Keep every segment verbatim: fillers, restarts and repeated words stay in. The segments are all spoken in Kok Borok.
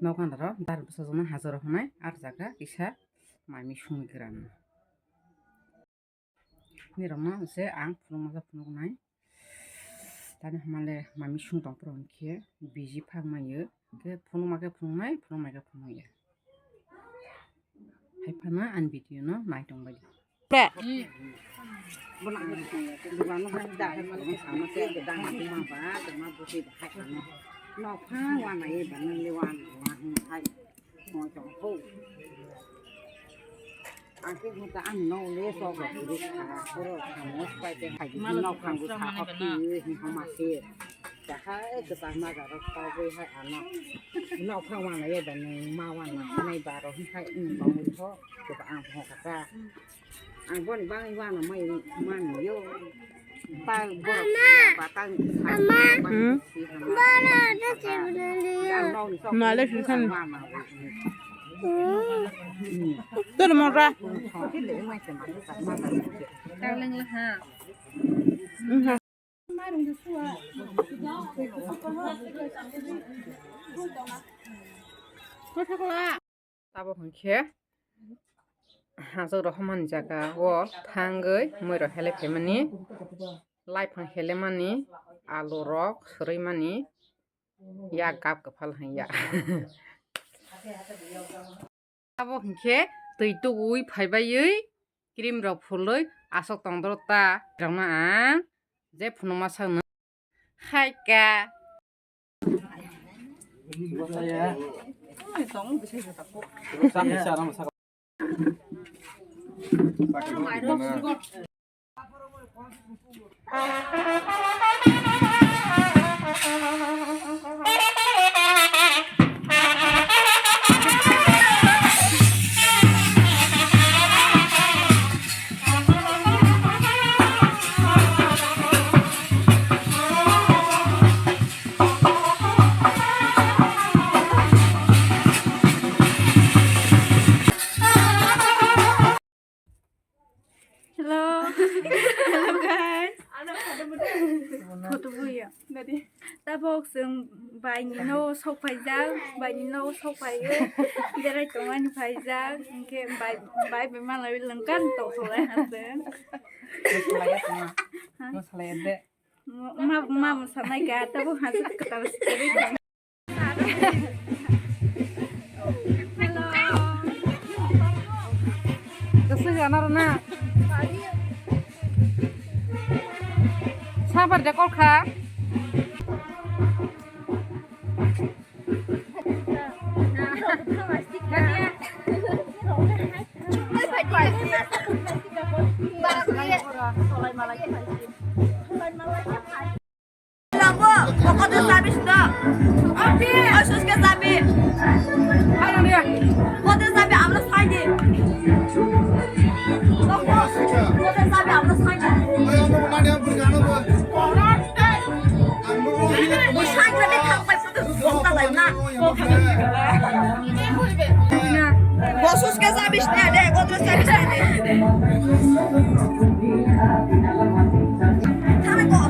Nokha norok dar bwsajwkno hajaro hwnwi ar jaga kisa mami sungwi kwrang. Nirokno se ang phunukma phunuknai. Tani hamale mami sung tong phuru hinkhe biji phang maiyo. Khe phunukma khe phunuknai, phunukma khe phunukya. Hai phano ani video no nai tong bai di. Pre. Nok phang wana ye ba nang le wan wan hai. Mo tong ho. Ang khe hota ang no le so go ri kha. Puro kha mo spai te khai di nok phang bu sa ho pi hi ho ma se. Jahai kwchangma borok togwi hai ano. Nok phang wana ye ba nwng ma wana nai baro hinkhai nwng tongwi tho. Kwbang ang pho kaka. Ang boni bagwi wana mai mani yo. Tang borok ba tang. Ama. Hmm? Bara da se bunani yo. Male sirkan. Tun mora. Tang leng le ha. Tabuk hinkhe hachwk rok hamani jaga o thangwi mui rok helai phaimani, laiphang helemani, alu rok swrwimani, yak gap kwphal hwnya. Abo hinkhe twi tugwi phaibai cream rok phulwi aswk tongdoro ta rokno ang je phunukma sakno khaika. Hello. Hello, guys. Photo buya. Tabok chwng baini no sok phaijak, baini no sok phaiwi berai tongmani phaijak, hinkhe bai, bai bai malai lengkan tong tholai ha chwng. Mosalai ya tongma. Ha? Mosalai ya de. Ma, ma, ma mosanai ka, tabok hajak kwtal sikwrwi tong. Kwswk anaro na. Sabar de kol kha. Lambo, kok kotwi chabi sida. Oke, osus ke chabi. Kotwi chabi amla saidi. Kotwi chabi amla saidi. Bo saidi de thang pai putu sokta lai na. Bo sus ke chabi sida de, kotwi chabi sida de. Thang ko.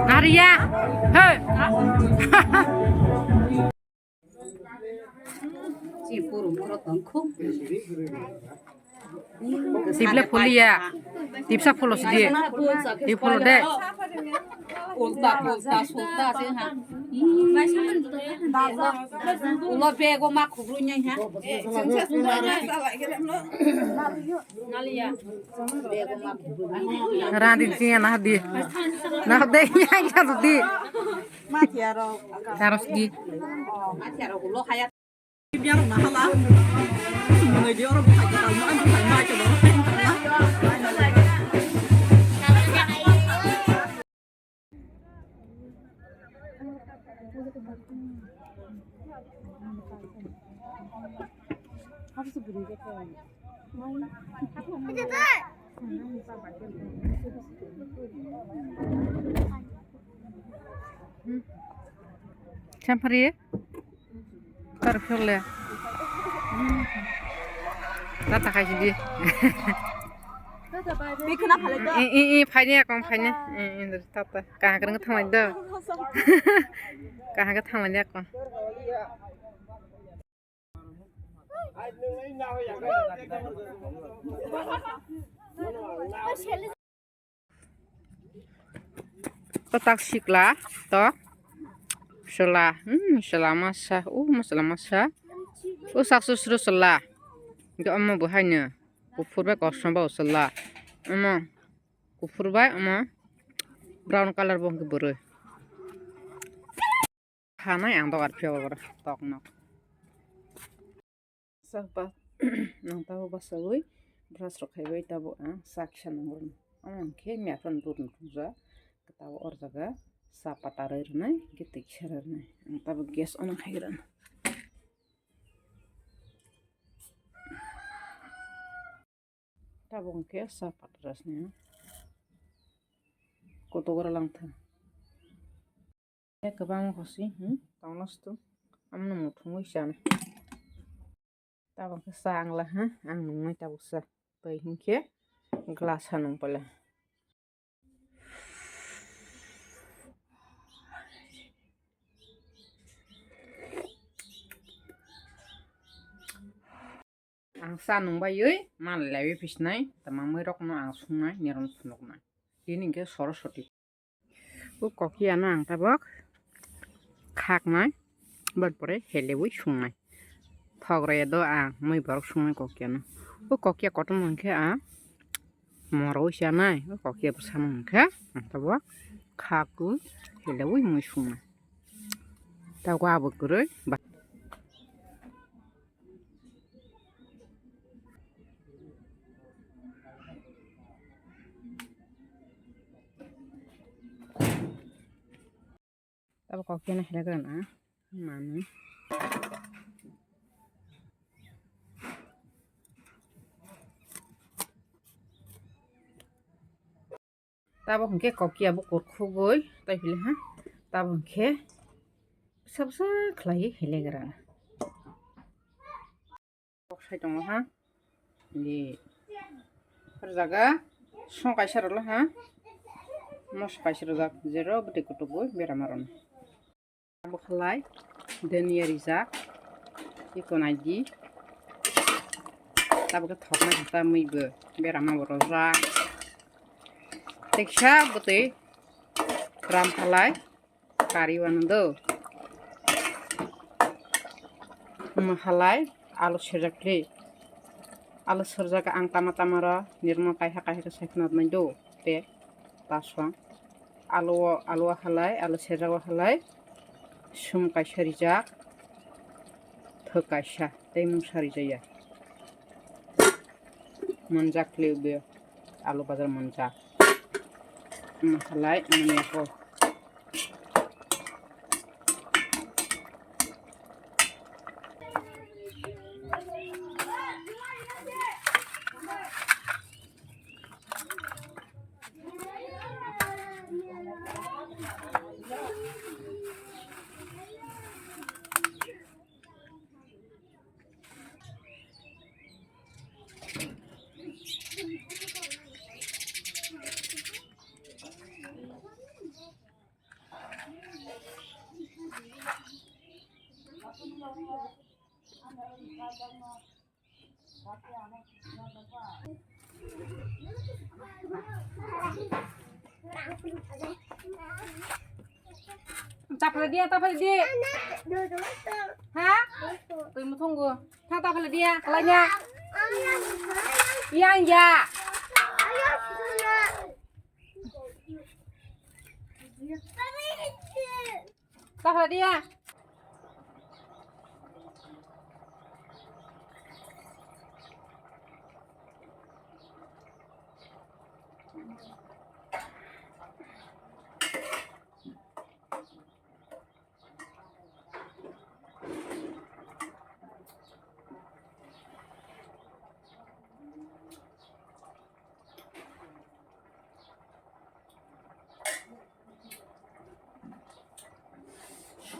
Nariya. Hey. Tiple phuliya. Tipsa phulo sidi. Tip phulo de. Ulta, ulta, sulta se ha. Ulo bego ma khubru nyai ha. Naliya. Bego ma khubru. Randi tiya na di. Na de ya ya di. Matiaro. Taros di. Matiaro ulo khaya. Champari. Tar phirle. Tata khai sidi. Bikna phalai do. I, i, i, phaini akong, phaini. I, i, tata. Kahang kang thanglai do. Kahang kang thanglai akong. Kotak sikla, tok, sela, hmm, sela masa, uh, masala masa, uh, sak susru sela, hingke omo bo haino, kuphur bai kosom bo sela, omo, kuphur bai omo, brown colour bo hingke bwrwi. Hanai ang dogar phiyok rok tok no. Sa ba nang tabo basawi brush rok khaibai tabo ang sa kisa nang rwno. Ang khe miyaphano dur nang thungja. Tabo or jaga sa pata rwi rwnai, hingke twi kisa rwi rwnai. Ang tabo gas on khai rwno. Tabuk hwnkhe sa patra sini kotor oro lang thang. Kwbang hosi, hmm, tongno sto, amno muthungwi sana. Tabuk khe sa ang la ha, ang nungnai tabuk sa. Bai hinkhe glass ha nung pala. Ang sa nung baiwi manlaiwi phisnai, tama mui rokno ang sungnai, niron phunuknai. Tini hwnkhe soroswti. O kokiano ang tabok khaknai, bwrwi pore helewi sungnai. Thok rwya do ang mui borok sungnai kokiano. O kokia kotorma hwnkhe ang morowi chanai, o kokia bwsano hwnkhe ang tabok khakwi helewi mui sungnai. Tabok abo kwrwi ba. Tabok kokiano helegra na manwi. Tabok hwnkhe kokiya bo kurkhugwi taiphile ha. Tabok hwnkhe bwsa bwsa khlaiwi helegra. Kok sai tongo ha. Di. Rwjaga song kaisa rwla ha. Mos kaisa rwjak, jero bwtwi kutukgwi berama rwno. Abo khalai, dania rijak, iko naidi. Tabuk khe thoknai khe tamwi bo berama bo rwjak. Teksa bwtwi ram khalai, kari wano do. Omo halai alu serjak khe. Alu serjak ang tama tama ro nirmo kaiha kaiha khe sai khna nai do. Te tasong. Alu o, alu o halai, alu serjak o halai. Sum kaisa rijak. Thwk kaisa. Tei mungsa rijaya. Manjak le be. Alu bazar manjak. Omo halai, omo ni ako. Tapale dia, tapale dia. Ha? Tui muthung go. Thang tapale dia, kalanya. Yang ya. Tapale dia.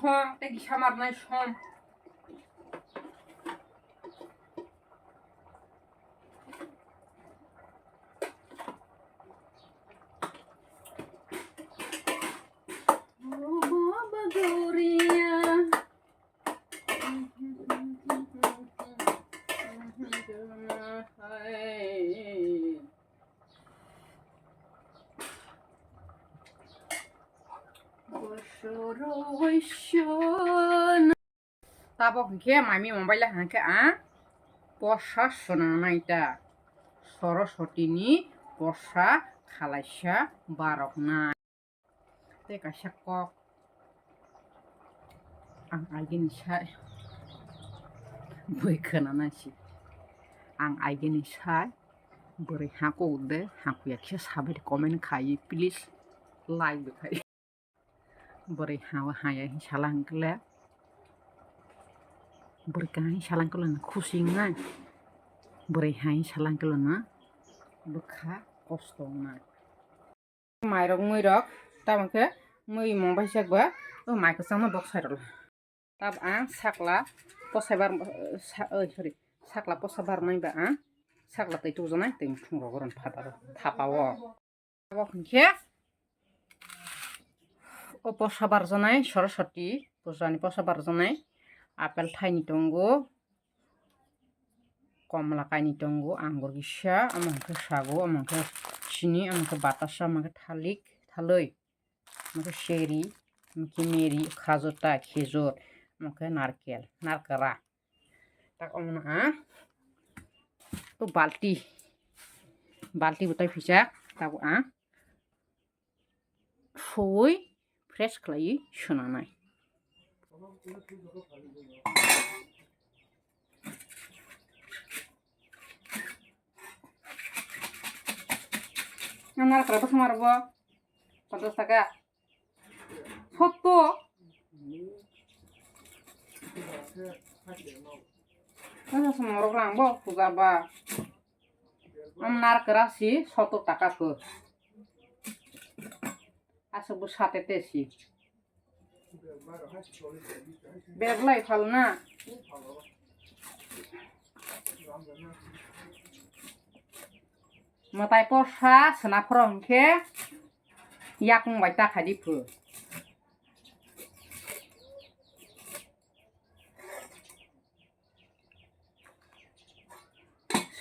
Som, tei kisa marnai som. Duriya. Tabok hinkhe mami mobile hinkhe ang posa swnanai ta. Soroswtini posa khalaisa baroknai. Tei kaisa kok ang agini sai bui khwnanai si. Ang agini sai bwrwi hakuk de hakuya khe sabai comment khai please like bo khai. Bwrwi ha haya hinwi sala hwnkhe le bwrwi kaham hinwi sala hwnkhe le khusi wngnai. Bwrwi ha hinwi sala hwnkhe le bwkha kosto wngnai. Mairok muirok tamo khe mui mung baisa ba o mai kwchangno bok sai rwla. Tab ang sakla posa bar sa oi sorry sakla posa barnai ba ang sakla tei tujaknai tei muthung rok ron phataro thapa o. Abo hwnkhe o posa barjaknai Saraswati pujani posa barjaknai apple thaini tongo, komla kaini tongo, angur kisa, omo hwnkhe sago, omo hwnkhe sini, omo hwnkhe batasa, omo hwnkhe thalik, thalwi, omo hwnkhe seri, omo hwnkhe meri, khajur ta, khejur, omo hwnkhe narkel, narkra. Tak omono ang to balti, balti bo tai pisa, tabuk ang suwi fresh khlaiwi swnanai. Ang narkra bwswng rwbo ponchas taka. Sotto. Asa morok rang bo puja ba. Am narkra si sotto taka ko. Asa bo sate te si. Beglai phalna. Mwtai porsa sna phoro hwnkhe yakung bai ta khai di phu.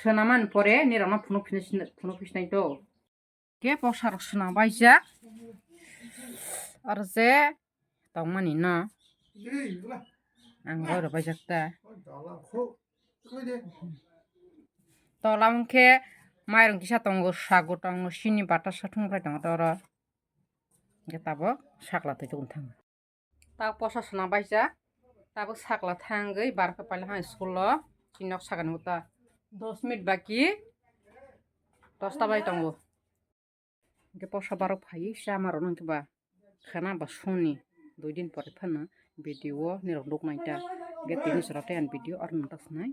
Swnamani pore nirokno phunuk phis-, phunuk phisnai to. Khe posa rok swnam baijak. Aro je tongmani no. Ang goro baijak ta. Tola hwnkhe mairung kisa tongo, sago tongo, sini batasa thungpai tongo toro. Hwnkhe tabuk sakla twi tongthang. Tabuk posa swnam baijak. Tabuk sakla thangwi barkha paila hang school o. Chini nok sakani uta dos minute baki dosta bai tongo. Hwnkhe posa barok phaiwi chama rwna hwnkhe ba khana ba suni dui din pore phano video o nirok nuknai ta. Hwnkhe tini jora tei ang video aro nukna sinai.